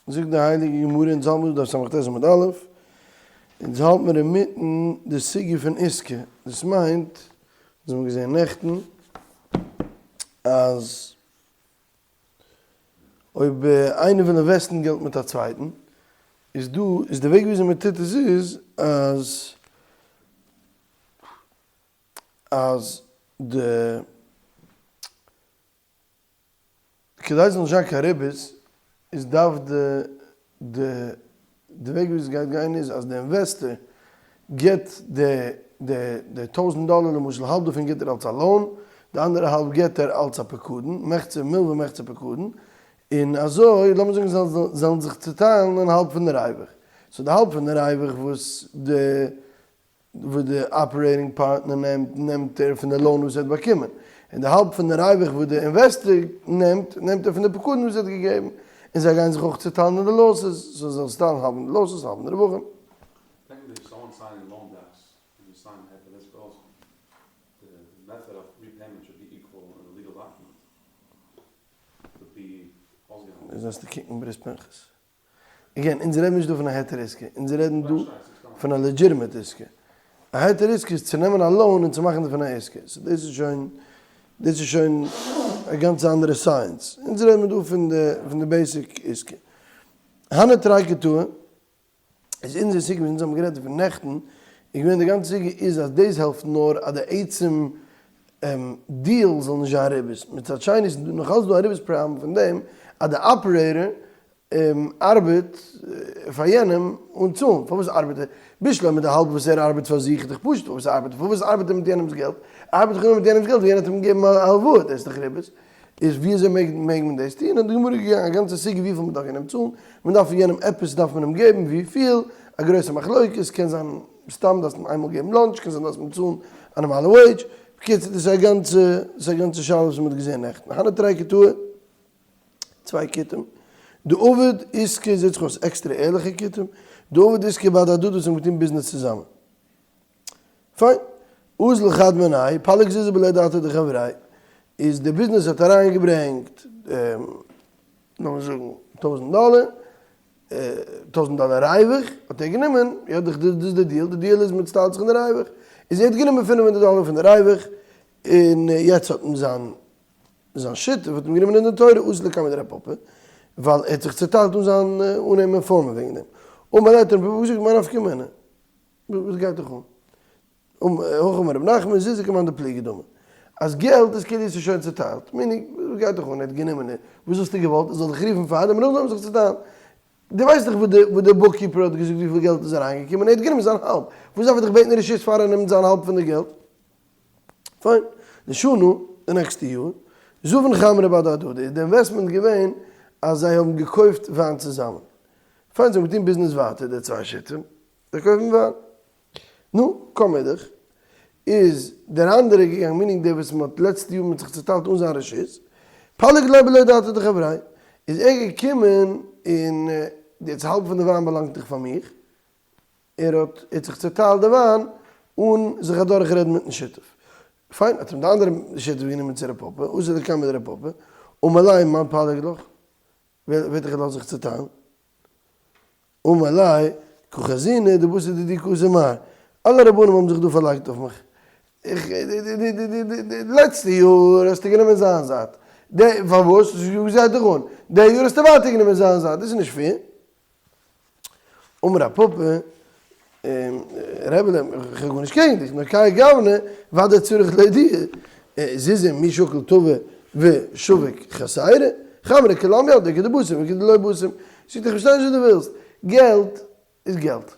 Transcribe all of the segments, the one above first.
זאגט די הייליגע גמרא אונז האלט מיר דא דף ס"ט עמוד א', אונז האלט מיר אינמיטן די סוגיא פון עיסקא, דאס מיינט, אונז האבן געזען נעכטן אז אויב איינער וויל invest ן געלט מיט א צווייטן, איז דא, איז די וועג וויאזוי מען טוט עס איז אז אז די כדי ס'זאל נישט זיין קיין ריבית איז דארף די די די וועג ווי עס גייט גיין איז אז די investor גיבט די די די טויזענט דאלער למשל האלב דערפון גיבט ער אלס א loan די אנדערע האלב גיבט ער אלס א פקדון מחצה מלוה מחצה פקדון און אזוי לאמיר זאגן זיי זאלן זיך צוטיילן אין האלב פון די ריווח so די האלב פון די ריווח וואס די וואס די operating partner נעמט, נעמט ער פון די loan וואס ער האט באקומען, און די האלב פון די ריווח וואס די investor נעמט, נעמט ער פון די פקדון וואס ער האט געגעבן, און זיי גייען זיך אויך צוטיילן אין די losses, so זיי זאלן צוטיילן האלב אין די losses האלב אין די רווחים. דאס זאלסטו קוקן ברית פנחס. Again, אונז רעדן נישט דא פון א היתר עסקה, אונז רעדן דא פון א legitimate עסקה. א היתר עסקה איז צו נעמען א loan און צו מאכן דערפון א עסקה. So דאס איז שוין, דאס איז שוין א גאנץ אנדערע science. אונז רעדן מיר דא פון די, פון די basic עסקה. הני תרי כותאי, איז אונזער סוגיא וואס אונז האבן גערעדט דערפון נעכטן, איז געווען די גאנצע סוגיא איז אז דאס העלפט נאר אז די עצם deal זאל נישט זיין ריבית. מצד שני איז נאך אלץ דא א ריבית פראבלעם פון דעם אז די operator ארבעט פאר יענעם אן צאלן, פארוואס ארבעט ער? בשלמא די האלב וואס ער ארבעט פאר זיך איז דאך פשוט פארוואס ער ארבעט, פארוואס ארבעט ער מיט יענעמס געלט? ער ארבעט דאך נאר מיט יענעמס געלט ווייל יענער האט אים געגעבן א הלוואה, דאס איז דאך ריבית, איז ווי אזוי מעג מעג מען דאס טון? האט די גמרא געגאנגען א גאנצע סוגיא וויפיל מען דארף יענעם צאלן, מען דארף יענעם עפעס דארף מען אים געבן, וויפיל, א גרויסע מחלוקת, קען זיין סתם דארפסט אים איינמאל געבן lunch, קען זיין דארפסט אים צאלן א נארמאלע וועידזש, בקיצור דאס איז א גאנצע דאס איז א גאנצע שאלה וואס מען האט געזען נעכטן, הני תרי כותאי. צוויי כותים, דעבדי עיסקא זעט זיך אויס עקסטערע ערליכע כותים, דעבדי עיסקא בהדי הדדי וואס האבן געטון ביזנעס צוזאמען. פיין. אזל חד מינייהו, פליג זוזי בלא דעתיה דחבריה, איז די ביזנעס האט אריינגעברענגט לאמיר זאגן טויזענט דאלער, טויזענט דאלער ריווח האט ער גענומען, יא דאס איז די deal, די deal איז מען צוטיילט זיך אין די ריווח, איז ער האט גענומען פינף הונדערט דאלער פון די ריווח, און יעצט האט מען זיין זיין שותף האט אים גענומען אין דין תורה אתא לקמיה דרב פפא, ווייל ער האט זיך צוטיילט אן זיין אן אים inform ען וועגן דעם. אמר ליה האט רב פפא געזאגט מאי נפקא מינה? וואס גייט דיך אן? הכי אמר רב נחמן זוזי כמאן דפליגי דמי. אז געלט איז כאילו עס איז שוין צוטיילט. Meaning, וואס גייט דיך אן? ער האט גענומען, וואס האסטו געוואלט? ער זאל דיך רופן פארדעם און נאכדעם זיך צוטיילן? דו ווייסט דאך וואס דער bookkeeper האט געזאגט וויפיל געלט איז אריינגעקומען, ער האט גענומען זיין האלב. וואס דארף ער דיך בעטן רשות פאר ער נעמט זיין האלב פון די געלט? פיין, לשנה, די נעקסטע יאר, זבן חמרא בהדי הדדי, איז די investment געווען אז זיי האבן געקויפט וויין צוזאמען. פיין, זיי האבן געטון ביזנעס ווייטער די צוויי שותפים, זיי קויפן וויין. נו, קום אידך, איז דער אנדערער געגאנגען, meaning דער וואס מען האט לעצטע יאר מען האט זיך צוטיילט אן זיין רשות, פליג ליה בלא דעתיה דחבריה, איז ער געקומען און יעצט האלב פון די וויין באלאנגט דאך פאר מיך, ער האט ער האט זיך צוטיילט די וויין אן זיך אדורך רעדן מיטן שותף. פיין, האט אים די אנדערע שותף גענומען צו ר' פפא, אתא לקמיה דרב פפא, אמר ליה מאן פליג לך, ווער האט דיך געלאזט זיך צוטיילן? אמר ליה, קא חזינא דבתר דידי קאתי מר, אלע רבנים האבן זיך דא פארלייגט אויף מיך, איך, די לעצטע יאר האסטו גענומען זיין זייט, די, פארוואס? וואס גייט דיך אן? די יאר האסטו ווייטער גענומען זיין זייט, דאס איז נישט fair. אמר רב פפא, רבי, איך האב גארנישט קעגן דיך, נאר כהאי גוונא, ודאי צריך להודיע, זוזי מי שקיל טבא ושביק חסרה, חמרא כולי עלמא ידעי כדבתים וכדלא בתים, זאגט איך פארשטיי נישט וואס דו ווילסט, געלט איז געלט,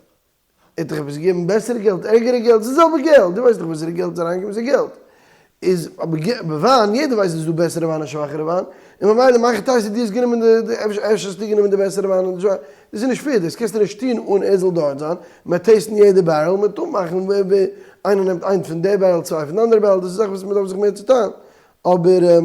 ער האט דיך עפעס געגעבן בעסערע געלט, ערגערע געלט, ס'איז די זעלבע געלט, דו ווייסט דאך וואסערע געלט איז אריינגעקומען, ס'איז געלט, איז אבער וויין, יעדער ווייסט אז ס'איז דא בעסערע וויין און שוואכערע וויין, און ממילא מהיכי תיתי דו האסט גענומען די, אפשר האסטו גענומען די בעסערע וויין און די שוואכערע, דאס איז נישט fair, דאס קענסטו נישט טון אן ער זאל דארט זיין, מען taste ן יעדע barrel, מען טוט מאכן ווער איינער נעמט איינס פון די barrel צוויי פון די אנדערע barrel, דאס איז זאך וואס מען דארף זיך מער צוטיילן, אבער.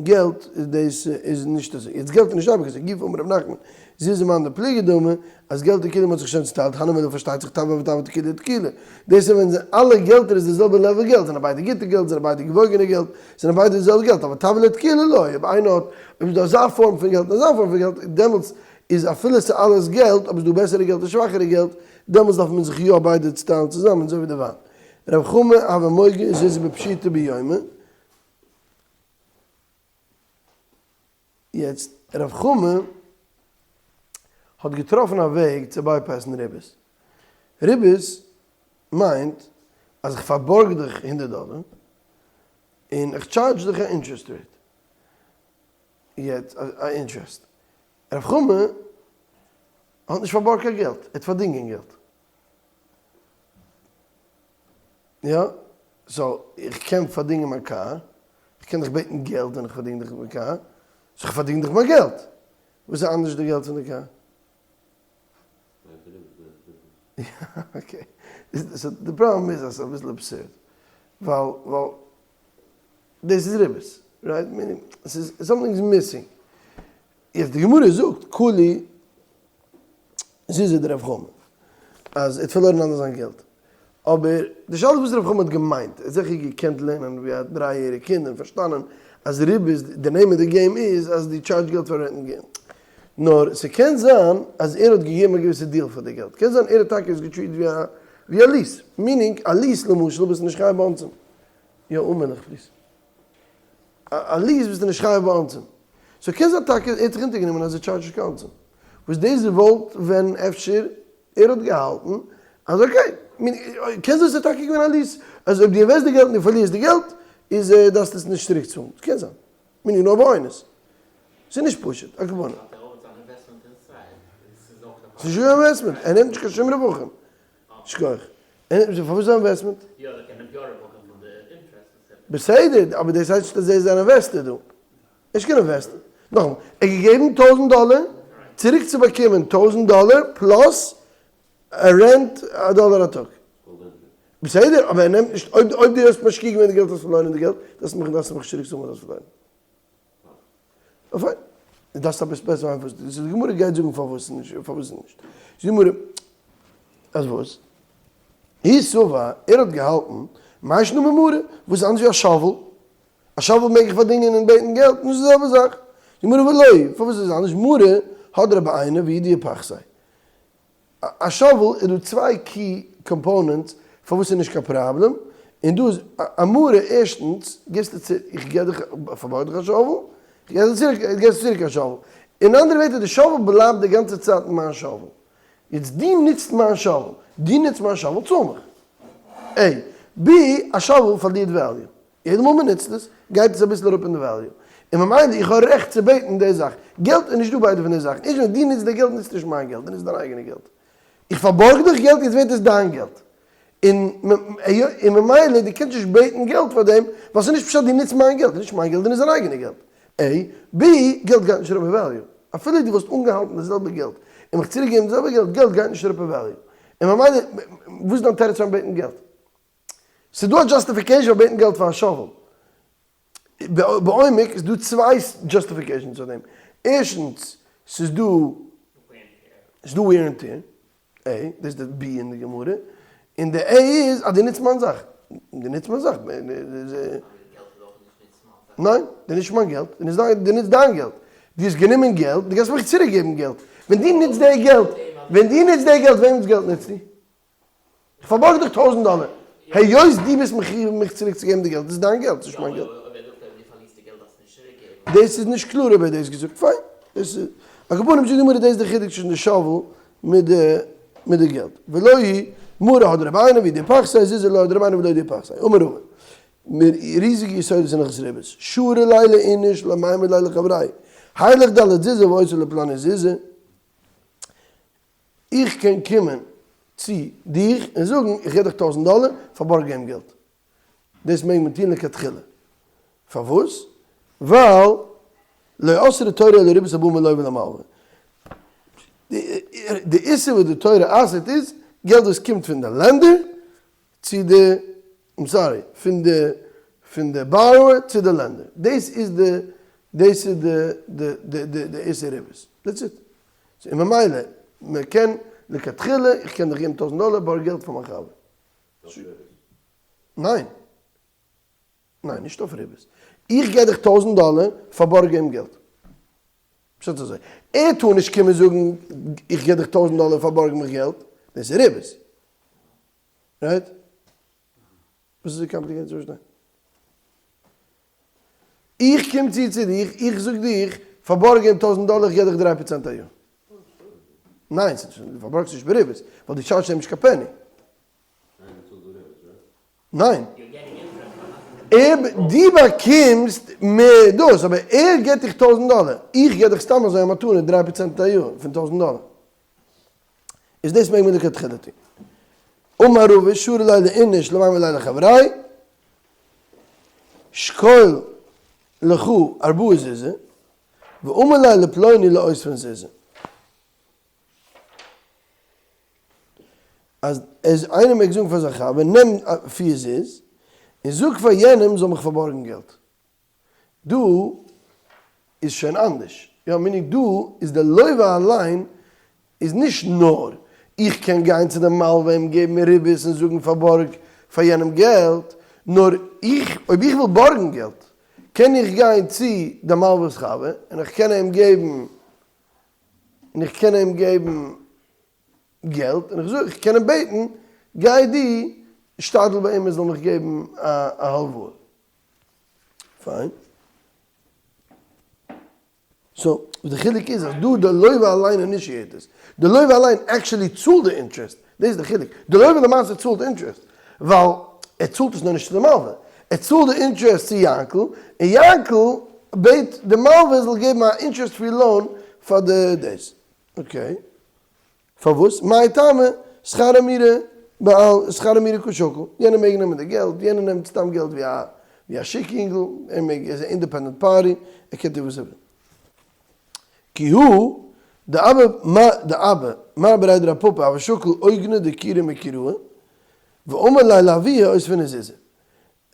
געלט איז דאס איז נישט אזוי. יעצט געלט איז נישט אייביג אזוי. גופא אמר רב נחמן, זיז מאן דפליגי דמי, אז געלט און כלים האט זיך שוין צוטיילט, הני מילי פארשטייט זיך טבא וטבא תקילא תקילא. דאס איז ווען אלע געלטער איז די זעלבע level געלט, זענען ביידע גוטע געלט, זענען ביידע געוואויגענע געלט, זענען ביידע די זעלבע געלט, אבער טבא לתקילא לא, אויב איינער האט, אויב איז דא אזא form פון געלט און אזא form פון געלט, דעמאלטס איז אפילו ס'איז אלעס געלט, אבער ס'איז דא בעסערע געלט און שוואכערע געלט, דעמאלטס דארף מען זיך יא ביידע צוטיילן צוזאמען אזוי ווי די וויין. רב חמא הוה מוגה זוזי בפשיטא ביומא. יעצט, רב חמא האט געטראפן א וועג צו bypass ן ריבית. ריבית מיינט אז איך פארבארג דיך הונדערט דאלער און איך טשארדזש דיך א interest rate. יעצט, א interest. רב חמא האט נישט פארבארגט קיין געלט, ער האט פארדינגען געלט. יא, so איך קען פארדינגען מיין קאר, איך קען דיך בעטן געלט ווען איך פארדינג דיך מיין קאר, so איך פארדינג דיך מיין געלט. וואס איז אנדערש די געלט פון די קאר? יא, okay. So די פראבלעם איז אז ס'איז אביסל absurd. ווייל, ווייל דאס איז ריבית, right? Meaning, ס'איז, something is missing. יעצט די גמרא זאגט, קלי זוזי דרב חמא, אז ער האט פארלוירן אלע זיין געלט. אבער די שאלה איז וואס רב חמא האט געמיינט. ער האט זיכער געקענט לערנען ווי א דריי יעריג קינד און פארשטאנען אז ריבית, די name of the game איז אז דו טשארדזשסט געלט פאר rent ן געלט. נאר ס'קען זיין אז ער האט געגעבן א געוויסע deal פאר די געלט. קען זיין ער האט טאקע עס געטריעט ווי א ווי א lease. Meaning א lease למשל ביסטו נישט חייב באונסים. יא אן מילך please. א lease ביסטו נישט חייב באונסים. So קען זיין טאקע ער האט זיך אונטערגענומען אז ער טשארדזשט נישט קיין אונסים. וואס דאס וואלט ווען אפשר ער האט געהאלטן אז okay, קען זיין ס'איז טאקע געווען א lease אז אויב דו invest די געלט און דו פארלירסט די געלט איז דארפסטו עס נישט צוריק צאלן. ס'קען זיין. Meaning נאר באונס. ס'איז נישט פשוט. א כוונה. ס'איז נישט קיין investment. ער נעמט נישט קיין שום רווחים. שכוח. ער נעמט נישט, פארוואס איז א investment? בסדר, אבער דאס הייסט נישט אז ער איז אן investor דא. נישט קיין investor. נאכאמאל, ער האט געגעבן טויזנט דאלער, צוריק צו באקומען טויזנט דאלער plus א rent א דאלער א טאג. בסדר, אבער ער נעמט נישט, אויב אויב דו האסט משקיע געווען די געלט האסט פארלוירן די געלט, דארפסט מיך דארפסטו מיך צוריק צאלן וואס האסט פארלוירן. פיין, דו דארפסט אביסל בעסער פארוואס, די גמרא גייט זאגן פארוואס נישט, פארוואס נישט. די גמרא, אז וואס? הוא סבר, ער האט געהאלטן, מאי שנא ממרה, וואס איז אנדערש ווי א shovel? א shovel מעג איך פארדינגען און בעטן געלט, נישט די זעלבע זאך. די גמרא ולא, פארוואס איז עס אנדערש? מרה הדרא בעינא וידיע פחתיה. א shovel איז דא צוויי key components פארוואס ס'איז נישט קיין פראבלעם, און דא איז א מרה ערשטנס גיבסטו צו איך גיב דיך פארבארג דיך א shovel, איך גיב דיר צוריק גיבסטו צוריק א shovel, אין אנדערע ווערטער די shovel בלייבט די גאנצע צייט מיין shovel, יעצט דו נוצט מיין shovel, דו נוצט מיין shovel צאל מיך. A. B. א shovel פארלירט value. יעדע מאל מען נוצט עס, גייט עס אביסל אראפ אין די value. און ממילא איך האב רעכט צו בעטן די זאך. געלט איז נישט דא ביידע פון די זאכן. נישט ווען דו נוצט די געלט נוצט נישט מיין געלט, דו נוצט דיין אייגענע געלט. איך פארבארג דיך געלט יעצט ווערט עס דיין געלט. און און ממילא דו קענסט נישט בעטן געלט פאר דעם, ווייל ס'איז נישט פשט דו נוצט מיין געלט, נישט מיין געלט, דו נוצט דיין אייגענע געלט. A. B. געלט גייט נישט אראפ אין value. אפילו דו וואלסט אנגעהאלטן די זעלבע געלט און מיך צוריקגעגעבן די זעלבע געלט, געלט גייט נישט אראפ אין value. און ממילא וואס איז דיין תירוץ פארן בעטן געלט? ס'איז דא א justification פאר בעטן געלט פאר א shovel. בעומק איז דא צוויי justifications פאר דעם. ערשטנס, ס'איז דא ס'איז דא wear and tear, A, דאס איז די B אין די גמרא. און די A איז אז דו נוצט מיין זאך. דו נוצט מיין זאך. ניין, דו נוצט נישט מיין געלט, דו נוצט דיין געלט. דו האסט גענומען געלט, דו גייסט מיך צוריקגעבן געלט. ווען דו נוצט די געלט, ווען דו נוצט די געלט, וועמענס געלט נוצטו? איך פארבארג דיך טויזנט דאלער, היות דו ביסט מחיוב מיך צוריק צו געבן די געלט, דאס איז דיין געלט, נישט מיין געלט. דאס איז נישט קלאר אויב ער האט דאס געזאגט, פיין, דאס איז, על כל פנים זאגט די גמרא דאס איז די חילוק צווישן די shovel מיט די מיט די געלט, ולא היא מרה הדרא בעינא וידיע פחתיה, זוזי לא הדרא בעינא ולא ידיע פחתיה, אמר רבא, מיט ריזיגע יסודות אין הלכות ריבית, שרי ליה לאיניש למימר ליה לחבריה, הילך ד' זוזי ואתי לפלוני זוזי, איך קען קומען צו דיך און זאגן איך געב דיך טויזנט דאלער, פארבארג אים געלט. דאס מעג מען טון לכתחילה. פארוואס? ווייל לא אסרה תורה אלא ריבית הבאה מלוה למלוה. די איסור וואס די תורה אסר'ט איז געלט וואס קומט פון די lender צו די, I'm sorry, פון די פון די borrower צו די lender. דאס איז די. דאס איז די די די די איסור ריבית, that's it. און ממילא, מען קען לכתחילה, איך קען דיך געבן טויזענט דאלער, בארג געלט פאר מיין חבר. ניין. ניין, נישט אויף ריבית. איך געב דיך טויזענט דאלער, פארבארג אים געלט. פשט אזוי, ער טאר נישט קומען זאגן איך געב דיך טויזענט דאלער פארבארג מיך געלט, דאס איז ריבית. Right? וואס איז די complicated צו פארשטיין? איך קום צו צו דיך, איך זאג דיך, פארבארג אים טויזענט דאלער איך געב דיך דריי פראצענט א יאר. ניין, דו פארבארגסט נישט בריבית, ווייל דו טשארדזשסט אים נישט קיין פעני. ניין. ער, דו באקומסט מער דאס, אבער ער געט דיך טויזענט דאלער, איך געב דיך סתם אזוי א מתנה דריי פראצענט א יאר פון טויזענט דאלער. איז דאס מעג מען לכתחילה טון. אמר רבא שרי ליה לאיניש למימר ליה לחבריה, שקול לך ארבעה זוזי, ואמר ליה לפלוני לאותבן זוזי. אז איינער מעג זאגן פאר זיין חבר נעם פיר זוז, און זאג פאר יענעם זאל מיך פארבארגן געלט. דא איז שוין אנדערש, יא meaning דא איז די לוה אליין איז נישט נאר איך קען גיין צו די מלווה אים געבן ריבית און זאגן פארבארג פאר יענעם געלט, נאר איך אויב איך וויל בארגן געלט קען איך גיין צו די מלווה'ס חבר און איך קען אים געבן און איך קען אים געבן געלט און איך זאג איך קען אים בעטן גיי דו שתדל ביי אים ער זאל מיך געבן א הלוואה. פיין. So, די חילוק איז אז דא די לוה אליין initiate עס. די לוה אליין actually צאלט די interest. דאס איז די חילוק. די לוה למעשה צאלט interest. ווייל ער צאלט עס נאר נישט צו די מלווה. ער צאלט די interest צו יענקל, און יענקל בעט די מלווה זאל געבן א interest free loan פאר די דאס. Okay. פארוואס? מאי טעמא, שכר אמירה בעל שכר אמירה קא שקיל, יענער מעג נעמען די געלט, יענער נעמט סתם געלט ווי א ווי א שיק אינגל, ער מעג, ער איז א independent party, ער קען טון וואס ער וויל. כי הא דאבא מ דאבא מר בריה דרב פפא הוה שקיל אוגנא דקירא מקיראי ואמר ליה לאבוה אותבינהו זוזי.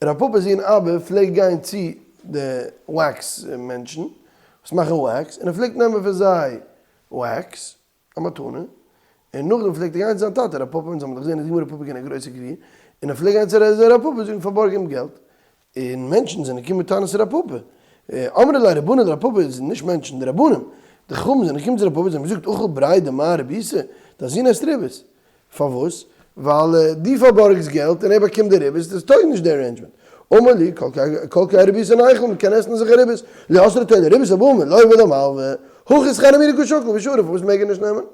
רב פפא'ס זון אבא פלעגט גיין צו די wax מענטשן וואס מאכן wax און ער פלעגט נעמען פון זיי wax, א מתנה, און נאכדעם פלעגט ער גיין צו זיין טאטע ר' פפא, אונז האבן דאך געזען אין די גמרא ר' פפא איז געווען א גרויסע גביר, און ער פלעגט גיין צו ר' פפא זאגן פארבארג אים געלט, און מענטשן זענען געקומען מיט טענות צו ר' פפא, אמרי ליה רבנן לר' פפא, עס זענען נישט מענטשן, די רבנים, די חכמים זענען געקומען צו ר' פפא, זיי האבן געזאגט אכיל בריה דמר ריביתא, דיין זון עסט ריבית, פארוואס? ווייל דו פארבארגסט געלט און ער באקומט די ריבית, דאס טויג נישט די arrangement. אמר להו, כל כהאי ריביתא ניכול, מען קען עסן אזעלכע ריבית, לא אסרה תורה ריבית הבאה מלוה למלווה, הכא שכר אמירה קא שקיל ושרי, פארוואס מעג ער נישט נעמען?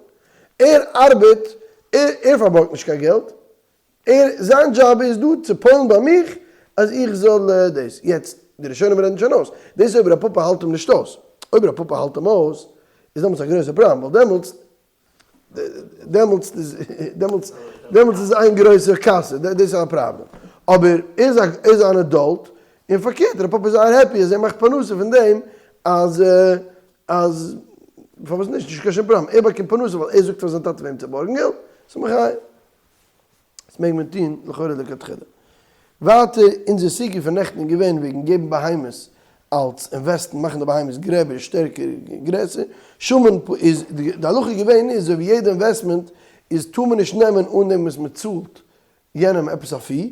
ער ארבעט, ער פארבארגט נישט קיין געלט, ער, זיין דזשאב איז דא צו פועל'ן ביי מיך אז איך זאל דאס. יעצט, די ראשונים רעדן שוין אויס, דאס אויב ר' פפא האלט אים נישט אויס. אויב ר' פפא האלט אים אויס, איז דעמאלטס א גרויסע פראבלעם, ווייל דעמאלטס דעמאלטס איז דעמאלטס דעמאלטס איז איין גרויסער קאסע, דאס איז א פראבלעם. אבער ער איז א ער איז אן adult, און פארקערט ר' פפא איז זייער happy אז ער מאכט פרנסה פון דעם אז אז פארוואס נישט, נישט קיין שום פראבלעם, ער באקומט פרנסה ווייל ער זאגט פאר זיין טאטע וועם צו בארגן געלט, ס'איז מחיה. דאס מעג מען טון לכאורה לכתחילה. ווייטער, אונזער סוגיא פון נעכטן איז געווען וועגן געבן בהמות אלס invest ן, מאכן די בהמות גרעבער, שטערקער, גרעסער. שמן פ איז, די הלכה געווען איז אזוי ווי יעדע investment איז טאר מען נישט נעמען אן דעם וואס מען צאלט יענעם עפעס א fee,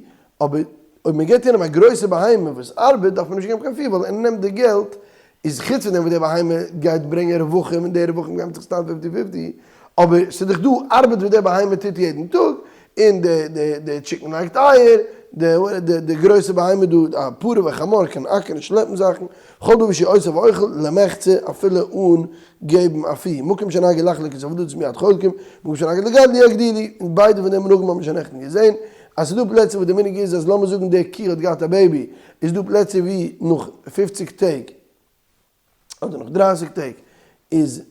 אבער אויב מען געבט יענעם א גרויסע בהמה וואס ארבעט דארף מען נישט געבן קיין fee ווייל ער נעמט די געלט, איז חוץ פון דעם וואס די בהמה גייט ברענגען רווחים און די רווחים גייען זיך סתם fifty fifty, אבער ס'איז דאך דא ארבעט וואס די בהמה טוט יעדן טאג, און די די די chicken לייגט אייער, די די גרויסע בהמה דא, א פרה וחמור קען אקערן שלעפן זאכן, כל דבר שהוא עושה ואוכל למחצה אפילו אן געבן א fee, מקום שנהגו לחלוק את הוולדות מיד חולקים, מקום שנהגו לגדל יגדילו, און ביידע פון די מנהגים האבן מיר שוין נעכטן געזען, אז ס'איז דא פלעצער וואס די מנהג איז אז לאמיר זאגן די קי האט געהאט א baby, איז דא פלעצער ווי נאך פופציג טעג אדער נאך דרייסיג טעג איז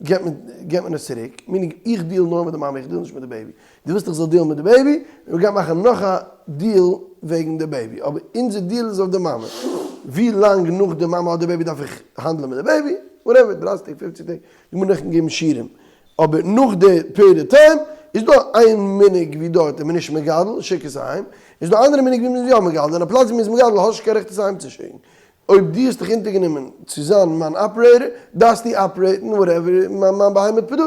געבט מען געבט מען עס צוריק, meaning איך deal נאר מיט די מאמע איך deal נישט מיט די baby, דו ווילסט איך זאל deal ן מיט די baby, מיר גייען מאכן נאך א deal וועגן די baby, אבער אונזער deal איז אויף די מאמע, ווי לאנג נאך די מאמע האט די baby דארף איך האנדלען מיט די baby, whatever, דרייסיג טעג פופציג טעג, די גמרא נעכטן געבן שיעורים, אבער נאך די period of time איז דא איין מנהג ווי דארט איז מען נישט מגדל, שיק עס אהיים, איז דא אנדערע מנהג ווי מען איז יא מגדל, אין א פלאץ ווי מען איז מגדל האסט נישט קיין רעכט עס אהיים צו שיקן. אויב דו האסט דיך אונטערגענומען צו זיין מיין operator, דארפסטו operate ן whatever מיין בהמה produce ט.